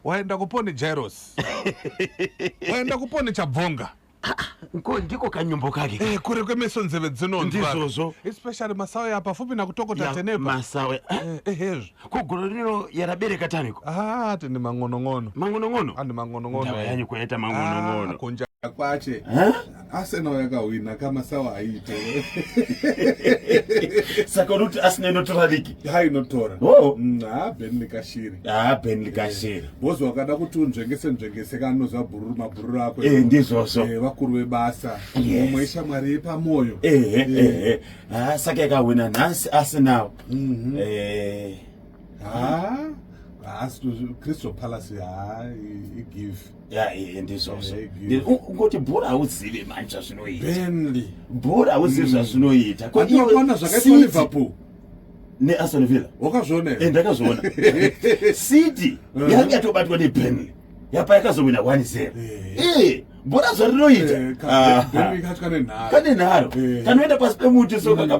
Waenda kupone Jairos. Waenda kupone Chabvonga. Nko ndiko kanyumbo kake. Eh, kure kwemeso nzeve dzinonzwa. Ndizvozvo. Especially masawe apa fupi nakutokota tenepa. Masawe. Eh, eh, hezvo. Ko gore rino yarabereka taniko? Ah, tine man'onong'ono. Man'onong'ono? Andi man'onong'ono. Ndava yanyu kuyaita man'onong'ono. Ah, kunja kwache. Huh? Arsenal yakahwina kamasawa aite. Saka uri kuti Arsenal inotora ligi? Ha inotora. Oh. Ha Burnley kashiri. Ah, Burnley kashiri. Bozi wakada kuti unzvengese nzvengese kanoziva bhururu mabhururu ako. Eh, ndizvozvo. Eh, vakuru vebasa. Yes. Mumwe ishamwari yepamoyo. Ehe, ehe. Ah, saka yakahwina nhasi Arsenal. Eh, Ha. Haasi Crystal Palace ha igive. ya eh, ndizvozvo. Eh, Ungoti bhora hauzivi manje zvazvinoita. Burnley. Bhora hauzivi zvazvinoita. Ko Handi wakaona zvakaitwa City Liverpool. neAston Villa. Wakazviona Eh, here? ndakazviona. City yanga yatobatwa neBurnley. Yapa yakazowina 1-0. Eh, bhora zvarinoita. Eh, Ah. Burnley kacho kane nharo. Kane nharo. Eh. Kanoenda pasi pemuti so kaka.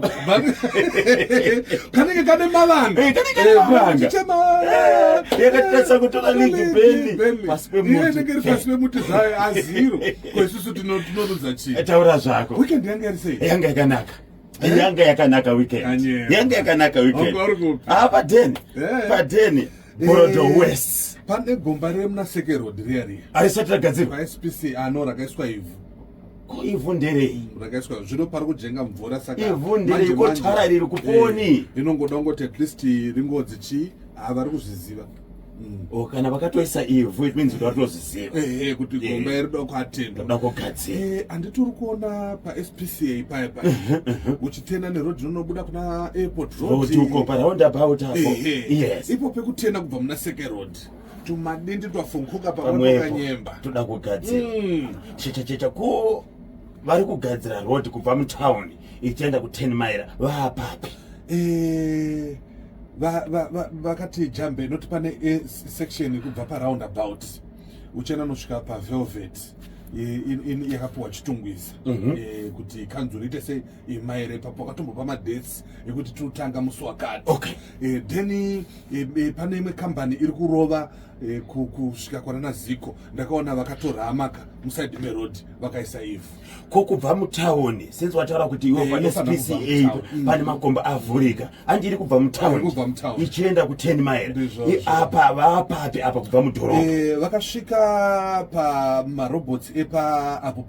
Kanenge kane mavanga. Eh, kanenge kane Eh, mavanga. chichema. Eh, yakatadza kutora ligi Burnley Burnley. pasi pemuti. Iye inenge iri pasi pemuti zvayo aziro. Ko isusu tinorudza chii? Taura zvako. Weekend yanga iri sei? Yanga yakanaka. Yanga yakanaka weekend. Kanyera. Yanga yakanaka weekend. Wanga uri kupi? Ah, padeni. Eh. Padeni. Borodo Eh, West. Pane gomba remuna Seke Road riya riya. Arisati ragadzirwa. PaSPC ano rakaiswa ivhu. Ko ivhu nderei? Rakaiswa zvino pari kujenga mvura saka Ivhu nderei? manje Ko manje, tara riri kuponi? eh, inongoda kungoti at least ringodzi chii ah, vari kuzviziva. O kana vakatoisa ivhu it means kuti vatozviziva. Ehe kuti gomba iri rinoda kuatendwa. Roda kugadzira. Eh, handiti uri kuona paSPCA paya paya uchitena neroad rinobuda kuna airport road Road uko paroundabout apo. Ehe. Yes. Ipo pekutena kubva muna Seke Road tumadindi twafunkuka pamwepo Pamwepo. kanyemba. Toda kugadzira. Checha checha ko vari kugadzira road kubva mutown ichienda ku 10 mile vaapapi. Eh, vakati jambe noti pane section kubva paroundabout uchienda nosvika pavelvet yakapiwa Chitungwiza kuti kanzuro ite sei imaire ipapo vakatombopa madates ekuti tinotanga musi wakati. Then pane imwe kambani iri kurova kusvika kwanana Ziko ndakaona vakatorama musaidi meroad vakaisa ivhu. Ko kubva mutauni since wataura kuti iwe Eh, pa inofanira kubva SPCA mutown. pane makomba avhurika andi iri kubva mutauni Kubva mutown. ichienda ku 10 mile. Ndizvozvo. Apa vaapapi apa kubva mudhorobha? Vakasvika pamarobots epa apo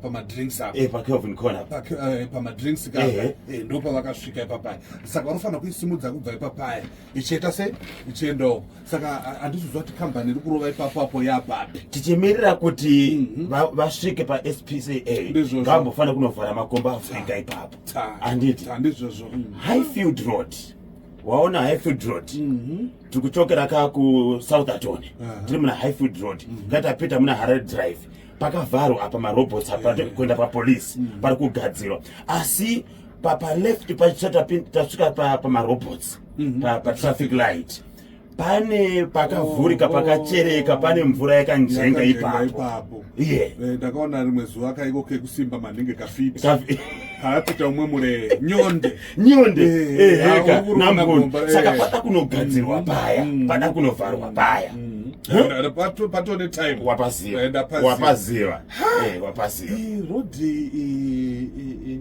pamadrinks apo. Eh, pa Kelvin Corner. Pamadrinks kapa ndo pavakasvika ipapaya saka vanofanira kuisimudza kubva ipapaya ichiita sei ichiendawo saka handizviziva kuti kambani iri kurova ipapo apo yapapi. Tichimirira kuti vasvike pa SPCA Ndizvozvo. ngavambofanira kunovhara makomba avhurika ipapo. Handiti? Handizvozvo. Highfield Road, waona Highfield Road, tiri kuchokera ka ku Southerton, tiri muna Highfield Road, ngatapita muna Harare Drive pakavharwa apa marobots apa kuenda papolisi pari kugadzirwa asi paleft pachisati tasvika pamarobots patraffic light pane pakavhurika Oh, pakachereka pane mvura yakanjenga Yakanjenga ipapo. Ipapo. Iye. Ndakaona rimwe zuva kaiko kekusimba maningi kafiti kaapita umwe mure nyonde. Nyonde. Eh, Eheka uri kuona nambono gomba, saka pada kunogadzirwa paya pada kunovharwa paya. Patone time. Wapaziva. Enda paziva. Wapaziva. Eh, wapaziva. Road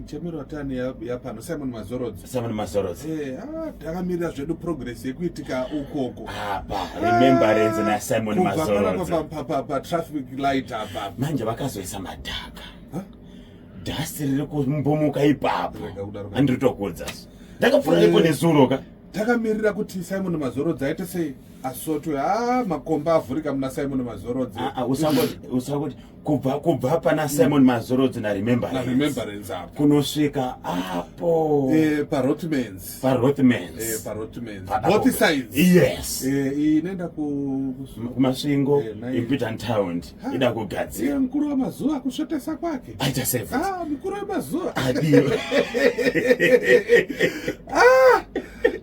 nchemero atani yapano Simon Mazorodzi. Simon Mazorodzi. Eh, ah, takamirira zvedu progress yekuitika ukoko. Apa Remembrance naSimon Kubva panapa Mazorodzi. patraffic light apa. Manje vakazoisa madhaka dhasi riri kumbomuka ipapo. Rega kudaro. Handiri tokudza ndakapfuura ipo nezuro ka. Takamirira kuti Simon Mazorodzi aite sei asotwe a makomba avhurika muna Simon Mazorodzi. Ah, ah, usangoti kubva pana Simon Mazorodzi naRemembrance naRemembrance apo kunosvika apo paRotmans. PaRothmans. PaRotmans Pada both sides. Yes. Inoenda kuMasvingo. Eh, Impitan town ida kugadzira. Mukuru wemazuva kusvotesa kwake. Aita seven. Ah, mukuru wemazuva. Adiwe. Ah!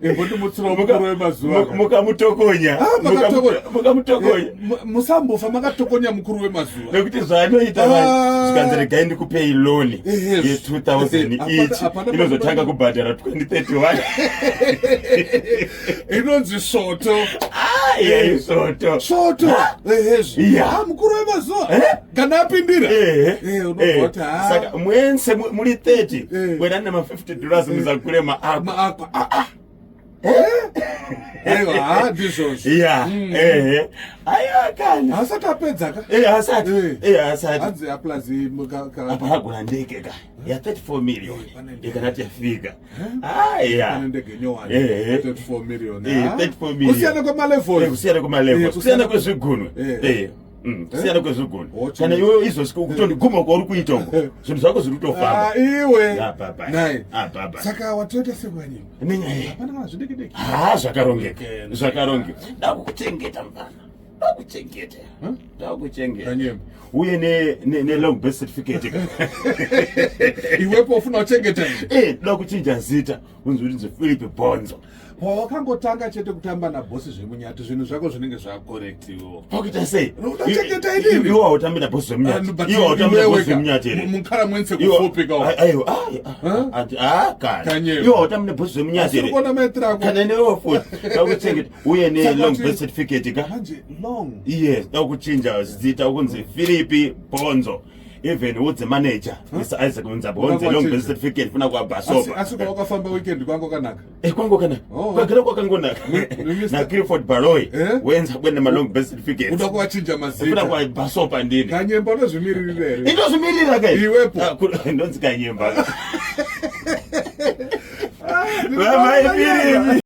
Imbondimutsirawo mukuru wemazuva. Mukamutokonya. Ah, makatokonya. Mukamutokonya. Musambofa makatokonya mukuru wemazuva. Nekuti zvaanoita Ah. zvikanzi regai ndikupei loan Ehe. ye2000 Hapana- each hapana- inozotanga kubhadhara 2031. Inonzi svoto. Iya, isoto. Svoto. Ehezvi. Iya. Ah, mukuru wemazuva. Eh? Kana apindira. Ehe. Eh, unobva Eh, kuti, ah. Saka mwense muri 30 Eh. bwerani nama $50 muzagure maakwa. Maakwa. Ah, ah. Eh? Aiwa, ah, ndizvozvo. Iya, ehe. Aiwa kana. Asati apedza ka? Eh, asati. Eh. Eh, asati. Hanzi aplazi Apa hagura ndege ka ya 34 million. Eh, pane ndege. Ikanati yafika. Aya. Pane ndege nyowani. Eh. 34 million. Eh, Ah. 34 million. Kusiyana kwemalevels. Eh, kusiyana kwemalevels. Eh, Kusiyana kwezvigunwe. Eh. Eh. Kusiyana kwezvigunwe. Wochi- Kana iwewe izvozvi kutondiguma kwauri kuita uko. Zvinhu zvako zviri kutofamba. Ah, iwe. Ah, bye-bye. Nai. Ah, bye-bye. Saka watoita sekwanyima. Nenyaya. Hapana kana zvidiki diki. Ha, zvakarongeka. Okay. Zvakarongeka. Ndakukuchengeta mfana. Ndakuchengeta. Ndakuchengeta. Kanyemba. Uye ne long birth certificate. Iwepo ufuna kuchengeta izvi. Eh, ndoda kuchinja zita unzi kuti Philip Bonzo. Pawakangotanga chete kutamba nabhosi zvemunyati, zvinhu zvako zvinenge zvacorrect iwo. Pakuita sei? Unachengeta inini? Iwe hautambi nabhosi zvemunyati. Iwe hautambi nabhosi zvemunyati here? Mukara mwense kufupi ka. Aiwa, kana. Kanyemba. Iwe hautambi nabhosi zvemunyati Asiri here? kuona maitiro ako. Kana newe futi. Ndakuchengeta. Uye ne Saka long birth certificate ka. Manje long. Yes, ndakuchinja zita kunzi Philip Bonzo. Even udze manager, Mr. Isaac Munzabo, unze long birth certificate funa Asi kwabasopa. asi kwawakafamba weekend kwangu kanaka. Eh, kwangu kana. Oh. Kwagara kwakangonaka. Mr. Na Clifford Baroy Eh? wenza kwenda ma long birth certificate. Uda kuwachinja Funa mazita. kwabasopa ndini. Kanyemba unozvimiririra here? Indozvimirira kai. Iwepo. Ah, ndonzi Kanyemba. Ah, Vamai Philip.